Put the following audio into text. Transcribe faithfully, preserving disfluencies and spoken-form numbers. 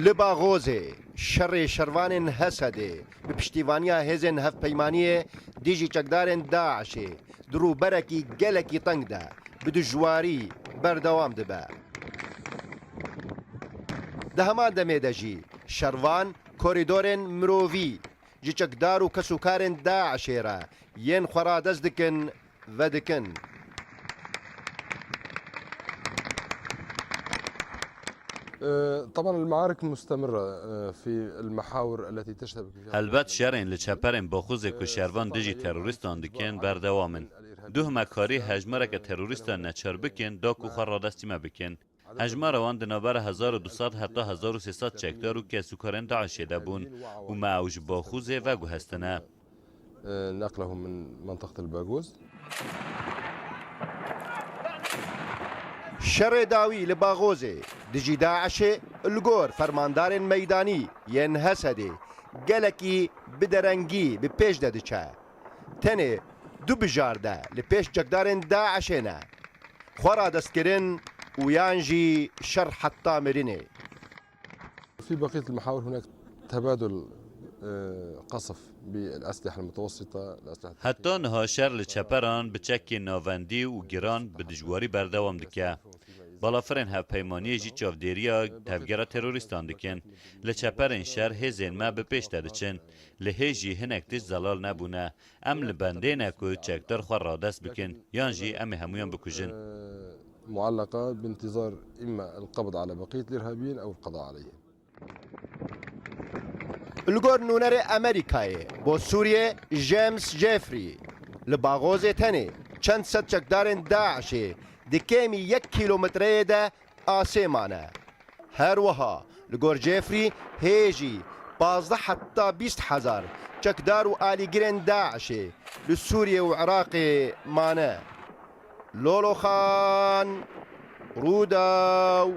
Li Baxozê şerê şervanên Hesedê bi piştîvaniya hêzên hevpeymaniyê dijî çekdarên DAIŞê di rûberekî gelekî teng de bi dijwarî berdewam dibe. Di heman demê de jî şervan korîdorên mirovî ji çekdar û kesûkarên DAIŞê re yên xwe radest dikin, vedikin. آه، طبعا المعارك مستمرة، آه، في المحاور التي تشتبك فيها. Helbet şerên li çeperên Baxûzê ku şervan dijî terorîstan dikin berdewam in. Duh me karî hejmareke terorîstan neçar bikin da ku xwe radestî me bikin. Hejmara wan di navbera hezar û du sed heta hezar û sê sed çekdar û kesûkarên DAIŞê de bûn û me ew ji Baxûzê veguhestine. آه، نقلهم من منطقة الباغوز. Şerê dawî li Baxozê dijî DAIŞê li gor fermandarên meydanî yên Hesedê gelekî bi derengî bi pêş de diçe. Tenê du bijarde li pêş çekdarên DAIŞê ne. Xwe radestkirin û yan jî şer heta mirinê. في بقية المحاور هناك تبادل، آه، قصف بالأسلحة المتوسطة، الأسلحة Heta niha şer li çeperan bi çekên navendî û giran bi dijwarî berdewam dike. Balafirên hevpeymaniyê jî çavdêriya tevgera terorîstan dikin. Li çeperên şer hêzên me bi pêş de diçin. Li hêj jî hinek tişt zelal nebûne. Em li bendê ne ku çekdar xwe radest bikin, yan jî em ê hemûyan bikujin. آه، معلقة بانتظار إما القبض على بقية الإرهابيين أو القضاء عليهم. Li gor nûnerê Amerîkayê bo Sûriyê James Jeffrey, li Baxozê tenê çend sed çekdarên DAIŞê di kêmî yek kîlometreyê de asê mane. Her wiha li gor Jeffrey hê jî pazdeh heta bîst hezar çekdar û alîgirên DAIŞê li Sûriyê û Iraqê mane. Lolo Xan, Rûdaw,